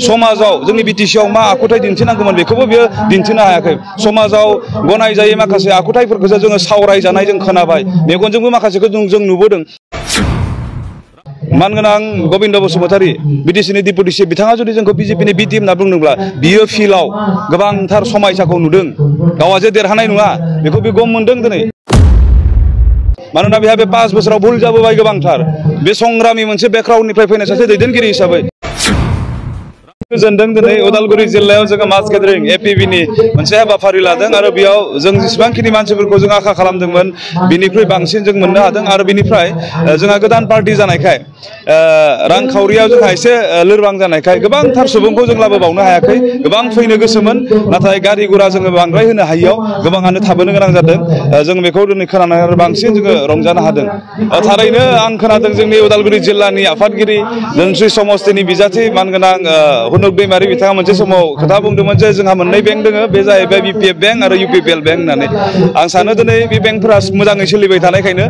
समाजाव जोंनि बिटिसिआव मा आखुथाय दिन्थिनांगौमोन बेखौबो बियो दिन्थिनो हायाखै। समाजाव गनायजायै माखासे आखुथायफोरखौसो जोङो सावरायजानाय जों खोनाबाय, मेगनजोंबो माखासेखौ जों नुबोदों। मानगोनां गबिन्द बसुमतारी बिटिसिनि डिपुटि चिफ बिथाङा जुदि जोंखौ बिजेपिनि बि टिम होनना बुंदोंब्ला बियो फिल्डआव गोबांथार समायसाखौ नुदों। गावहा जे देरहानाय नङा बेखौ बे गम मोनदों दिनै। मानोना बेहा बे 5 बोसोराव भुल जाबोबाय गोबांथार। बे संग्रामि मोनसे बेकग्राउन्डनिफ्राय फैनाय सासे दैदेनगिरि हिसाबै गोजोनदों। दिनै उदालगुरि जिल्लायाव जोङो मास गेदारिं एपिबिनि मोनसे हाबाफारि लादों आरो बेयाव जों जेसेबांखिनि मानसिफोरखौ जों आखा खालामदोंमोन बिनिख्रुइ बांसिन जों मोननो हादों। आरो बिनिफ्राय जोंहा गोदान पार्टि जानायखाय रांखावरियाव जोंहा एसे लोरबां जानायखाय गोबांथार सुबुंखौ जों लाबोबावनो हायाखै। गोबां फैनो गोसोमोन, नाथाय गारि गुरा जोङो बांद्राय होनो हायियाव गोबाङानो थाबोनो गोनां जादों। जों बेखौ दिनै खोनानानै आरो बांसिन जोङो रंजानो हादों। थारैनो आं खोनादों जोंनि उदालगुरि जिल्लानि आफादगिरि धोनस्रि समस्तिनि बिजाथि मानगोनां हुनुक दैमारि बिथाङा मोनसे समाव खोथा बुंदोंमोन जे जोंहा मोननै बेंक दोङो, बे जाहैबाय बिपिएफ बेंक आरो इउपिपिएल बेंक होननानै। आं सानो दिनै बे बेंकफोरा मोजाङै सोलिबाय थानायखायनो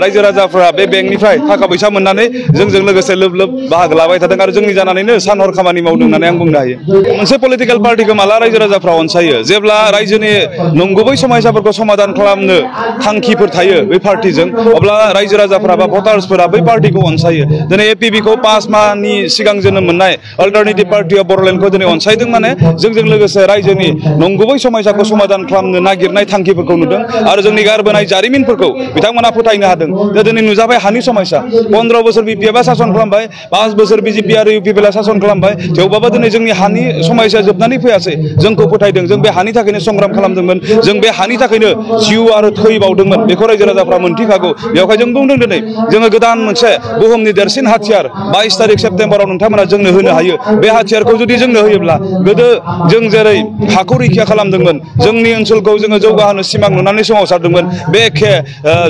रायजो राजाफ्रा बे बेंकनिफ्राय थाखा फैसा मोननानै जोंजों लोगोसे लोब लोब बाहागो लाबाय थादों आरो जोंनि जानानैनो सान हर खामानि मावदों होननानै आं बुंनो हायो। मोनसे पलिटिकेल पार्टिखौ माला रायजो राजाफ्रा अनसायो? जेब्ला रायजोनि नंगुबै समस्याफोरखौ समाधान खालामनो थांखिफोर थायो बै पार्टिजों, अब्ला रायजो राजाफोरा बा भटार्सफोरा बै पार्टिखौ अनसायो। दिनै एपिबिखौ 5 माहनि सिगां जोनोम मोननाय अल्टारनेटिभ पार्टी अफ बड'लेण्डखौ दिनै अनसायदों, माने जोंजों लोगोसे रायजोनि नंगुबै समस्याखौ समाधान खालामनो नागिरनाय थांखिफोरखौ नुदों आरो जोंनि गारबोनाय जारिमिनफोरखौ बिथांमोना फोथायनो हादों। दिनै नुजाबाय हानि समस्या। 15 बोसोर बिपिएफआ सासन खालामबाय, 5 बोसोर बिजेपि आरो इउपिपिएलआ सासन खालामबाय, थेवबाबो दिनै जोंनि हानि समस्या जोबनानै फैयासै। जोंखौ फोथायदों, जों बे हानि थाखायनो संग्राम खालामदोंमोन, जों बे हानि थाखायनो जिउ आरो थै बावदोंमोन, बेखौ रायजो राजाफ्रा मोनथिखागौ। बेवहाय जों बुंदों दिनै जोङो गोदान मोनसे बुहुमनि देरसिन हाथियार 22 तारिख सेप्तेम्बराव नोंथांमोना जोंनो होनो हायो। बे हाथियारखौ जुदि जोंनो होयोब्ला, गोदो जों जेरै हाखौ रैखा खालामदोंमोन, जोंनि ओनसोलखौ जोङो जौगाहोनो सिमां नुनानै सोमावसारदोंमोन, बे एखे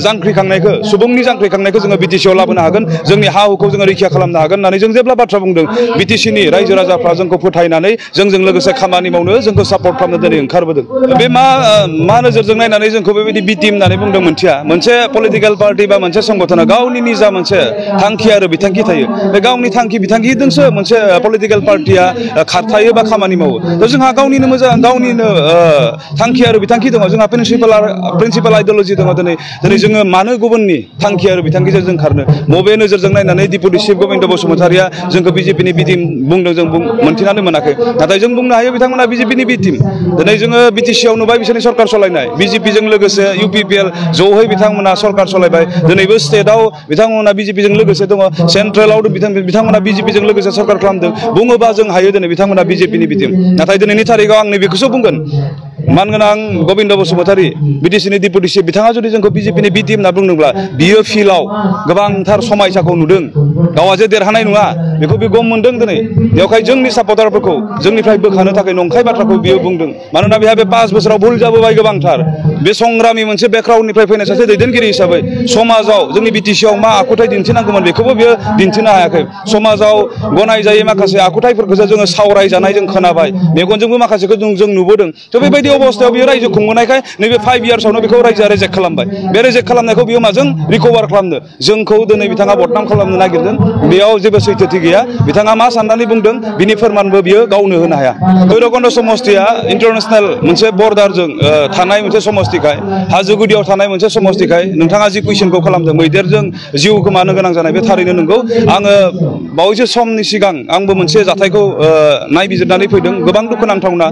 जांख्रिखांनायखौ, सुबुंनि जांख्रिखांनायखौ जोङो बिटिसिआव लाबोनो हागोन, जोंनि हा हुखौ जोङो रैखा खालामनो हागोन होननानै जों जेब्ला बाथ्रा बुंदों, बिटिसिनि रायजो राजाफ्रा जोंखौ फोथायनानै जोंजों लोगोसे खामानि मावनो, जोंखौ सापर्ट खालामनो दिनै ओंखारबोदों। बे मा नोजोरजों नायनानै जोंखौ बेबायदि बि टिम होननानै बुंदों मोनथिया। मोनसे पलिटिकेल पार्टि बा मोनसे संगठना गावनि निजा मोनसे थांखि आरो बिथांखि थायो। बे गावनि थांखि बिथांखिजोंसो मोनसे पलिटिकेल पार्टिया खारथायो बा खामानि मावो। जोंहा गावनिनो मोजां, गावनिनो थांखि आरो बिथांखि दङ, जोंहा प्रिन्सिपाल आइडियलजि दङ। दिनै जोङो मानो गुबुननि थांखि आरो बिथांखिजों जों खारनो? बबे नोजोरजों नायनानै डिपुटि चिफ गबिन्द बसुमतारिया जोंखौ बिजेपिनि बि टिम बुंदों, जों मोनथिनानै मोनाखै। नाथाय जों बुंनो हायो बिथांमोना बिजेपिनि बि टिम। दिनै जोङो बिटिसिआव नुबाय बिसोरनि सरकार सालायनाय, बिजेपिजों लोगोसे इउपिपिएल ज'है बिथांमोना सरकार सालायबाय। दिनैबो स्टेटआव बिथांमोना बिजेपिजों लोगोसे दङ, सेन्ट्रेलाव बिथांमोना बिजेपिजों लोगोसे सरकार खालामदों। बुङोबा जों हायो दिनै बिथांमोना बिजेपिनि बि टिम। नाथाय दिनैनि थारिखआव आं नैबेखौसो बुंगोन, मानगोनां गबिन्द बसुमतारी बिटिसिनि डिपुटि चिफ बिथाङा जुदि जोंखौ बिजेपिनि बि टिम होनना बुंदोंब्ला बियो फिल्डआव गोबांथार समायसाखौ नुदों। गावहा जे देरहानाय नङा बेखौ बे गम मोनदों दिनै। बेवहाय जोंनि सापर्टारफोरखौ जोंनिफ्राय बोखानो थाखाय नंखाय बाथ्राखौ बियो बुंदों। मानोना बेहा बे 5 बोसोराव भुल जाबोबाय गोबांथार। बे संग्रामि मोनसे बेकग्राउन्डनिफ्राय फैनाय सासे दैदेनगिरि हिसाबै समाजाव जोंनि बिटिसिआव मा आखुथाय दिन्थिनांगौमोन बेखौबो बियो दिन्थिनो हायाखै। समाजाव गनायजायै माखासे आखुथायफोरखौसो जोङो सावरायजानाय जों खोनाबाय, मेगनजोंबो माखासेखौ जों नुबोदों। थ' बेबायदि अबस्थायाव बियो रायजो खुंबोनायखाय नैबे 5 इयार्सआवनो बेखौ रायजोआ रिजेक्ट खालामबाय। बे रिजेक्ट खालामनायखौ बियो माजों रिकभार खालामनो? जोंखौ दिनै बिथाङा बदनाम खालामनो नागिरदों। बेयाव जेबो सैथोथि गैया। बिथाङा मा साननानै बुंदों बिनि फोरमानबो बियो गावनो होनो हाया। भैरबकुन्द समस्तिया इन्टारनेसनेल मोनसे बर्डारजों थानाय मोनसे समस्तिखाय, हाजो गुदियाव थानाय मोनसे समस्तिखाय नोंथाङा जि कुइसनखौ खालामदों, मैदेरजों जिउ गोमानो गोनां जानाय, बे थारैनो नंगौ। आङो बावैसो समनि सिगां आंबो मोनसे जाथायखौ नायबिजिरनानै फैदों। गोबां दुखु नांथावना।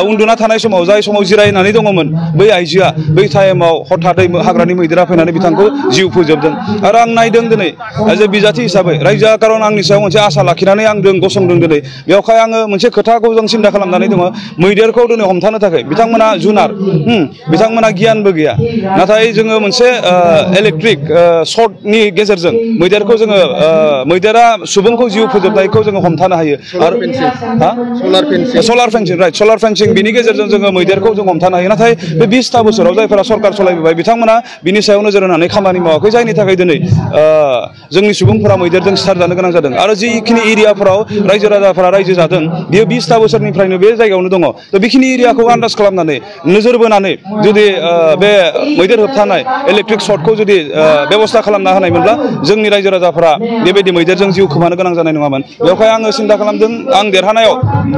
उन्दुना थानाय समाव, जाय समाव जिरायनानै दङमोन, बै आइजोआ बै टाइमाव हथादै हाग्रानि मैदेरा फैनानै बिथांखौ जिउ फोजोबदों। आरो आं नायदों दिनै एज ए बिजाथि हिसाबै रायजोआ खारन आंनि सायाव मोनसे आसा लाखिनानै आं गसंदों दिनै। बेवहाय आङो मोनसे खोथाखौ जों सिन्था खालामनानै दङ, मैदेरखौ दिनै हमथानो थाखाय बिथांमोना जुनार, बिथांमोना गियानबो गैया। नाथाय जोङो मोनसे इलेक्ट्रिक सर्टनि गेजेरजों मैदेरखौ जोङो, मैदेरा सुबुंखौ जिउ फोजोबनायखौ जोङो हमथानो हायो। आरो सलार फेन्सिं, राइट, सलार फेन्सिं, बिनि गेजेरजों जोङो मैदेरखौ बेखौ जों हमथानो हायो नाथाय बे 20टा बोसोराव जायफोरा सरकार सालायबोबाय बिथांमोना बिनि सायाव नोजोर होनानै खामानि मावाखै जायनि थाखाय दिनै जोंनि सुबुंफोरा मैदेरजों सिथारजानो गोनां जादों आरो जिखिनि एरियाफोराव रायजो राजाफोरा रायजो जादों बियो 20टा बोसोरनिफ्रायनो बे जायगायावनो दङ थ' बेखिनि एरियाखौ आन्दाज खालामनानै नोजोर बोनानै जुदि बे मैदेर होबथानाय इलेक्ट्रिक सर्टखौ जुदि बेबस्था खालामना होनायमोनब्ला जोंनि रायजो राजाफोरा बेबायदि मैदेरजों जिउ खोमानो गोनां जानाय नङामोन बेवहाय आङो सिन्था खालामदों आं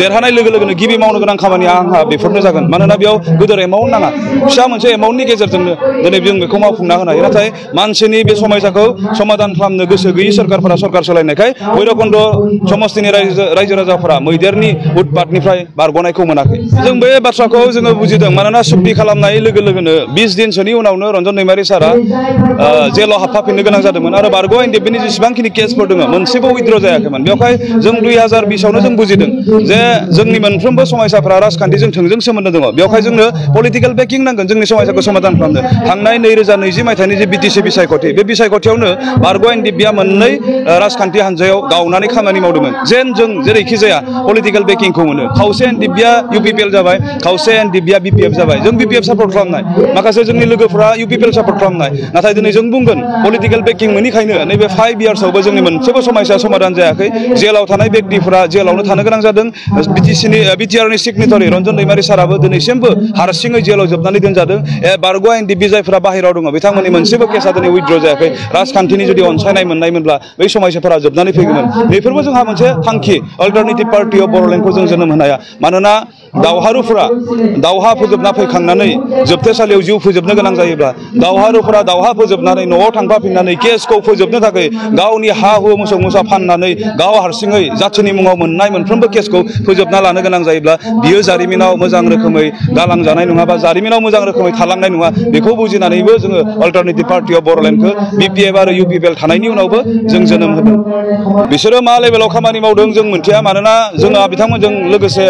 देरहानाय लोगो लोगोनो गिबि मावनो गोनां खामानिया आंहा बेफोरनो जागोन मानोना बेयाव गोदोर एमाउन्ट नाङा फिसा मोनसे एमाउन्टनि गेजेरजोंनो दिनै जों बेखौ मावफुंना होनो हायो नाथाय मानसिनि बे समस्याखौ समाधान खालामनो गोसो गैयै सरकारफोरा सरकार सोलायनायखाय भैरबकुन्द समस्तिनि रायजो राजाफोरा मैदेरनि उत्पातनिफ्राय बारग'नायखौ मोनाखै जों बे बाथ्राखौ जोङो बुजिदों मानोना सुक्ति खालामनाय लोगो लोगोनो 20 दिनसोनि उनावनो रन्जन दैमारि सारा जेलाव हाबफाफिननो गोनां जादोंमोन आरो बारग' एनडिएफबिनि जेसेबांखिनि केसफोर दङ मोनसेबो उइथड्र जायाखैमोन बेवहाय जों 2020आवनो जों बुजिदों जे जोंनि मोनफ्रोमबो समस्याफोरा राजखान्थिजों थोंजों सोमोन्दो दङ बेवहाय जोंनो पलिटिकेल बेकिं नांगोन जोंनि समस्याखौ समाधान खालामनो थांनाय 2020 मायथाइनि जे बिटिसि बिसायख'थि बे बिसायख'थियावनो बारग' एनडिएफबिआ मोननै राजखान्थि हान्जायाव गावनानै खामानि मावदोंमोन जेन जों जेरैखि जाया पलिटिकेल बेकिंखौ मोनो खावसे एनडिएफबिआ इउपिपिएल जाबाय खावसे एनडिएफबिआ बिपिएफ जाबाय जों बिपिएफ सापर्ट खालामनाय माखासे जोंनि लोगोफोरा इउपिपिएल सापर्ट खालामनाय नाथाय दिनै जों बुंगोन पलिटिकेल बेकिं मोनिखायनो नैबे 5 इयार्सआवबो जोंनि मोनसेबो समस्या समाधान जायाखै जेलाव थानाय व्यक्तिफोरा जेलावनो थानो गोनां जादों बिटिआरनि सिगनेटारि रन्जन दैमारि साराबो दिनैसिमबो हारसिङै जेलाव जोबनानै दोनजादों बारग' एनडिएफबि जायफोरा बाहेरायाव दङ बिथांमोननि मोनसेबो केसा दिनै उइथड्र जायाखै राजखान्थिनि जुदि अनसायनाय मोननायमोनब्ला बै समस्याफोरा जोबनानै फैगौमोन बेफोरबो जोंहा मोनसे थांखि अल्टारनेटिभ पार्टि अफ बर'लेण्डखौ जों जोनोम होनो हाया मानोना दावहारुफोरा दावहा फोजोबना फैखांनानै जोबथेसालियाव जिउ फोजोबनो गोनां जायोब्ला दावहारुफोरा दावहा फोजोबनानै न'आव थांफाफिननानै केसखौ फोजोबनो थाखाय गावनि हा हु मोसौ मोसा फाननानै गाव हारसिङै जाथिनि मुङाव मोननाय मोनफ्रोमबो केसखौ फोजोबना लानो गोनां जायोब्ला बियो जारिमिनाव मोजां रोखोमै गालांजानाय नङा बा जारिमिनाव मोजां रोखोमै थालांनाय नङा बेखौ बुजिनानैबो जोङो अल्टारनेटिभ पार्टि अफ बर'लेण्डखौ बिपिएफ आरो इउपिपिएल थानायनि उनावबो जों जोनोम होदों बिसोरो मा लेभेलाव खामानि मावदों जों मिन्थिया मानोना जोंहा बिथांमोनजों लोगोसे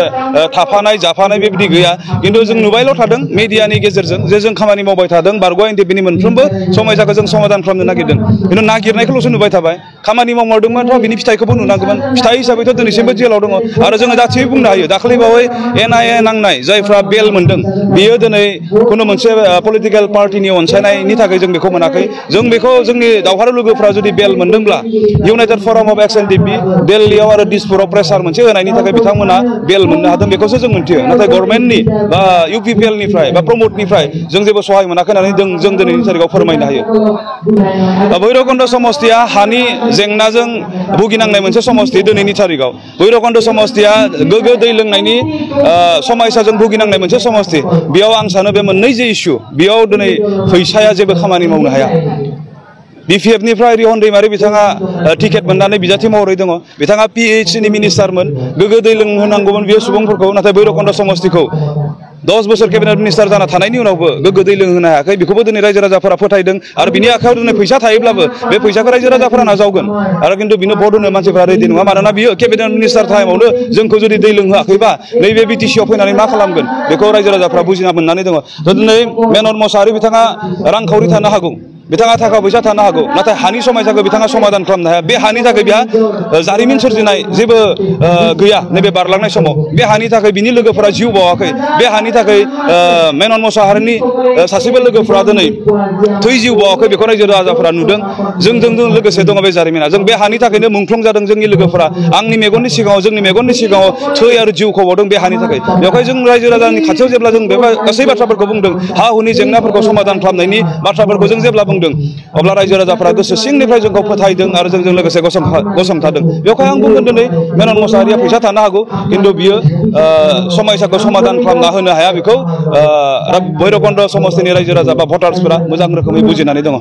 थाफानाय जाफानाय बेबायदि गैया खिन्थु जों नुबायल' थादों मिडियानि गेजेरजों जे जों खामानि मावबाय थादों बारग' एनडिएफबिनि मोनफ्रोमबो समस्याखौ जों समाधान खालामनो नागिरदों खिन्थु नागिरनायखौल'सो नुबाय थाबाय खामानि मावमारदोंमोनथ' बिनि फिथाइखौबो नुनांगौमोन फिथाइ हिसाबैथ' दिनैसिमबो जेलाव दङ आरो जोङो दाथियै बुंनो हायो दाखालिबावै एनआइए नांनाय जायफ्रा बेल मोनदों बियो दिनै खुनु मोनसे पलिटिकेल पार्टिनि अनसायनायनि थाखाय जों बेखौ मोनाखै जों बेखौ जोंनि दावहारु लोगोफ्रा जुदि बेल मोनदोंब्ला इउनाइटेड फराम अफ एक्स एनडिएफबि दिल्लीयाव आरो दिसपुराव प्रेसार मोनसे होनायनि थाखाय बिथांमोना बेल मोननो हादों बेखौसो जों मिन्थियो नाथाय गभर्नमेन्टनि बा इउपिपिएलनिफ्राय बा प्रमटनिफ्राय जों जेबो सहाय मोनाखै होननानै जों दिनैनि तारिखाव फोरमायनो हायो भैरबकुन्द समस्तिया हानि जेंनाजों भुगिनांनाय मोनसे समस्ति दिनैनि तारिखाव भैरबकुन्द समस्तिया गोग्गो दै लोंनायनि समस्याजों भुगिनांनाय मोनसे समस्ति बेयाव आं सानो बे मोननै जे इस्यु बेयाव दिनै फैसाया जेबो खामानि मावनो हाया बिपिएफनिफ्राय रिहन दैमारि बिथाङा टिकेट मोननानै बिजाथि महरै दङ बिथाङा पिएइचसिनि मिनिस्टारमोन गोग्गो दै लोंहोनांगौमोन बियो सुबुंफोरखौ नाथाय भैरबकुन्द समस्तिखौ 10 बोसोर केबिनेट मिनिस्टार जाना थानायनि उनावबो गोग्गो दै लोंहोनो हायाखै बेखौबो दिनै रायजो राजाफोरा फोथायदों आरो बिनि आखायाव दिनै फैसा थायोब्लाबो बे फैसाखौ रायजो राजाफोरा नाजावगोन आरो खिन्थु बिनो भट होनो मानसिफोरा रेडि नङा मानोना बियो केबिनेट मिनिस्टार टाइमावनो जोंखौ जुदि दै लोंहोआखैबा नैबे बिटिसिआव फैनानै मा खालामगोन बेखौ रायजो राजाफोरा बुजिना मोननानै दङ दिनै मेनन मसाहारि बिथाङा रांखावरि थानो हागौ बिथाङा थाखा फैसा थानो हागौ नाथाय हानि समस्याखौ बिथाङा समाधान खालामनो हाया बे हानि थाखाय बिहा जारिमिन सोरजिनाय जेबो गैया नैबे बारलांनाय समाव बे हानि थाखाय बिनि लोगोफोरा जिउ बावाखै बे हानि थाखाय मेनन मसाहारिनि सासेबो लोगोफोरा दिनै थै जिउ बावाखै बेखौ रायजो राजाफोरा नुदों जोंजों लोगोसे दङ बे जारिमिना जों बे हानि थाखायनो मुंख्लं जादों जोंनि लोगोफोरा आंनि मेगननि सिगाङाव जोंनि मेगननि सिगाङाव थै आरो जिउ खबावदों बे हानि थाखाय बेवहाय जों रायजो राजानि खाथियाव जेब्ला जों बे गासै बाथ्राफोरखौ बुंदों हा हुनि जेंनाफोरखौ समाधान खालामनायनि बाथ्राफोरखौ जों जेब्ला अब्ला रायजो राजाफोरा गोसो सिंनिफ्राय जोंखौ फोथायदों आरो जोंजों लोगोसे गसंथादों बेवहाय आं बुंगोन दिनै मेनन मसाहारिया फैसा थानो हागौ खिन्थु बियो समस्याखौ समाधान खालामना होनो हाया बेखौ भैरबकुन्द समस्तिनि रायजो राजा बा भटार्सफोरा मोजां रोखोमै बुजिनानै दङ